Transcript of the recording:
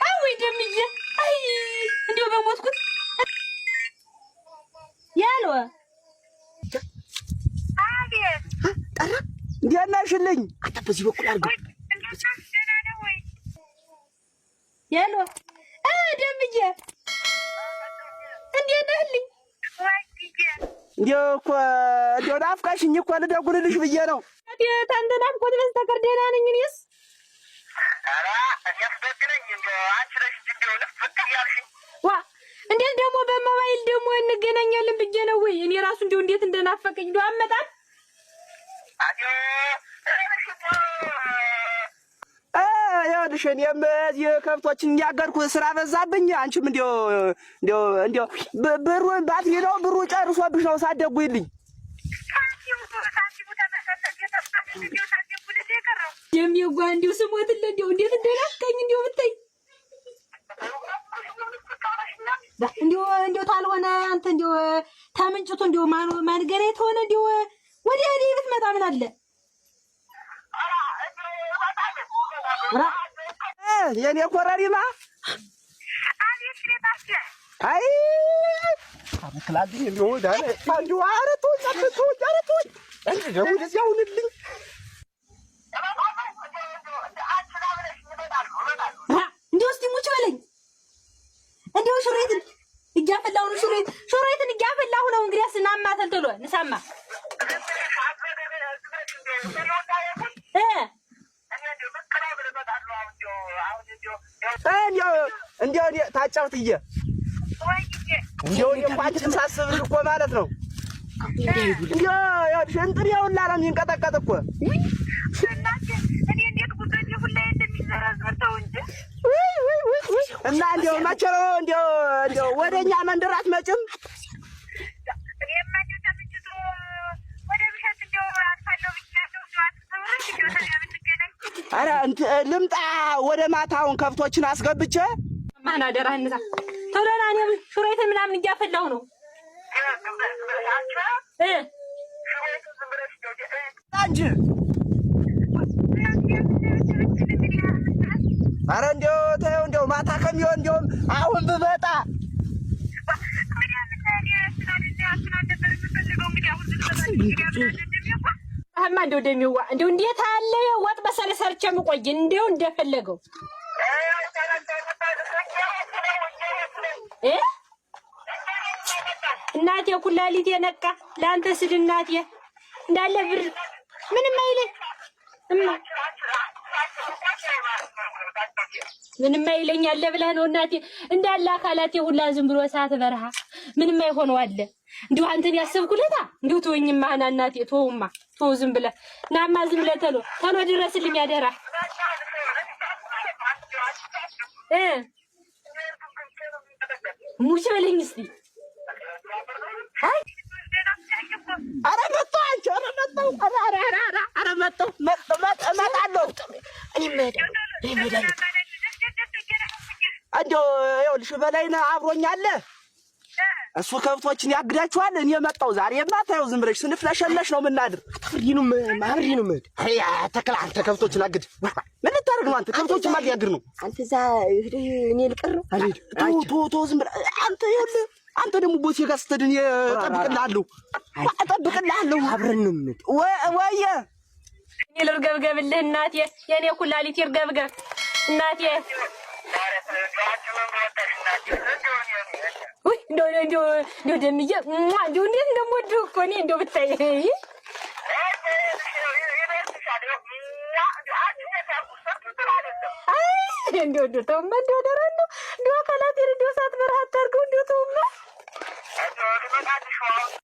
አወይ ደምዬ፣ አይ እንዲሁ በሞትኩት ያልወ ጠራ። እንዴት ነሽልኝ? አንተ በዚህ በኩል አድርገው። ያልወ ደምዬ እንዴት ነህልኝ? እንዲያው እኮ እንዲያው ናፍቀሽኝ እኮ ልደውልልሽ ብዬ ነው። ታንተ ናፍቆት በስተቀር ደህና ነኝ እኔስ። ዋ እንዴት ደግሞ በሞባይል ደግሞ እንገናኛለን ብዬ ነው ወይ? እኔ ራሱ እንዲሁ እንዴት እንደናፈቀኝ እንዲሁ አመጣም። ይኸውልሽ እኔም እዚህ ከብቶችን እያገድኩ ስራ በዛብኝ። አንቺም እንዲያው እንዲያው እንዲያው ብሩን ባትሪ ነው ብሩ ጨርሶብሽ ነው ሳትደውይልኝ። የሚጓ እንዲሁ ስሞትልህ እንዲሁ እንዴት እንደናፈቀኝ እንዲሁ ብታይ እንዲሁ እንዲሁ ታልሆነ አንተ እንዲሁ ታምንጭቱ እንዲሁ ማን ማንገሬ ተሆነ እንዲሁ ወዲያ ወዲህ ብትመጣ ምን አለ? የኔ ኮረሪማ፣ አይ አረክላልኝ እንዲሁ ዳነ እንዲሁ ኧረ ተወኝ፣ ኧረ ተወኝ፣ ኧረ ተወኝ፣ እንደው ወደዚያ ሁንልኝ። እንዲሁ እስኪ ሙች በለኝ። እንዲሁ ሹሬትን እያፈላሁ ነው። ሹሬትን እያፈላሁ ነው። እንግዲያስ ናማ ተልተሎ ንሳማ እንዲያው እንዲያው እኔ ታጫውትዬ እንዲያው እኔ እኮ አንቺን ሳስብሽ እኮ ማለት ነው እንዲያው ይኸውልሽ እንጥኔ ሁላ ነው የሚንቀጠቀጥ እኮ። ውይ ውይ ውይ ውይ። እና እንዲያው መቼ ነው እንዲያው እንዲያው ወደ እኛ መንደር አትመጭም? ኧረ ልምጣ ወደ ማታውን ከብቶችን አስገብቼ ማን አደራህን ንሳ ቶሎ ና። እኔም ሹሬትን ምናምን እያፈላሁ ነው እ እንጂ። ኧረ እንዲያው ተይው፣ እንዲያው ማታ ከሚሆን እንዲያውም አሁን ብመጣ። አማ እንደው ደሚዋ እንደው እንዴት አለ ወጥ በሰለ ሰርቼ የምቆይ እንደው እንደፈለገው እ እናቴ ኩላሊቴ ነቃ ለአንተ ስል እናቴ እንዳለ ብር ምንም አይለኝ እማ ምንም አይለኝ አለ ብለህ ነው እናቴ እንዳለ አካላቴ ሁላ ዝም ብሎ እሳት በረሃ ምንም አይሆነው አለ እንዲሁ አንተን ያሰብኩለታ እንዲሁ ተወኝማ ና እናቴ ተውማ ተው ዝም ብለህ ናማ ዝም ብለህ ተሎ ተሎ ድረስልኝ ያደራ እ ሙች በለኝ እስቲ። ኧረ መጣሁ አንቺ፣ ኧረ መጣሁ፣ ኧረ ኧረ ኧረ ኧረ ኧረ መጣሁ መጣሁ እመጣለሁ። እኔም እሄዳለሁ፣ እኔም እሄዳለሁ። እንደው ይኸውልሽ በላይነህ አብሮኝ አለ። እሱ ከብቶችን ያግዳችኋል። እኔ መጣሁ። ዛሬማ ተይው ዝም ብለሽ ስንፍለሸለሽ ነው የምናድር። አብሬ ነው አብሬ ነው የምሄድ። አይ ተክል፣ አንተ ከብቶችን አግድ። ምን ልታደርግ ነው አንተ? ከብቶችን ማግያግድ ነው። አንተ እዛ ሄደህ እኔ ልቀር ነው? አልሄድም። ተው ተው ተው ዝም ብለህ አንተ ይኸውልህ፣ አንተ ደግሞ ቦቴ ጋር ስትሄድ እኔ እጠብቅልሃለሁ፣ እጠብቅልሃለሁ። አብረን ነው የምንሄድ። ወየ እኔ ልርገብገብልህ እናቴ፣ የኔ ኩላሊት ይርገብገብ እናቴ። ውይ እንደው እንደው እንደው ደምዬ እንደው እንዴት እንደምወድህ እኮ እኔ እንደው ብታይ። አይ እንደው እንደው ተውማ እንደው ደህና ነው እንደው አካላቴን እንደው እሳት በረሃ አታድርገው እንደው ተውማ።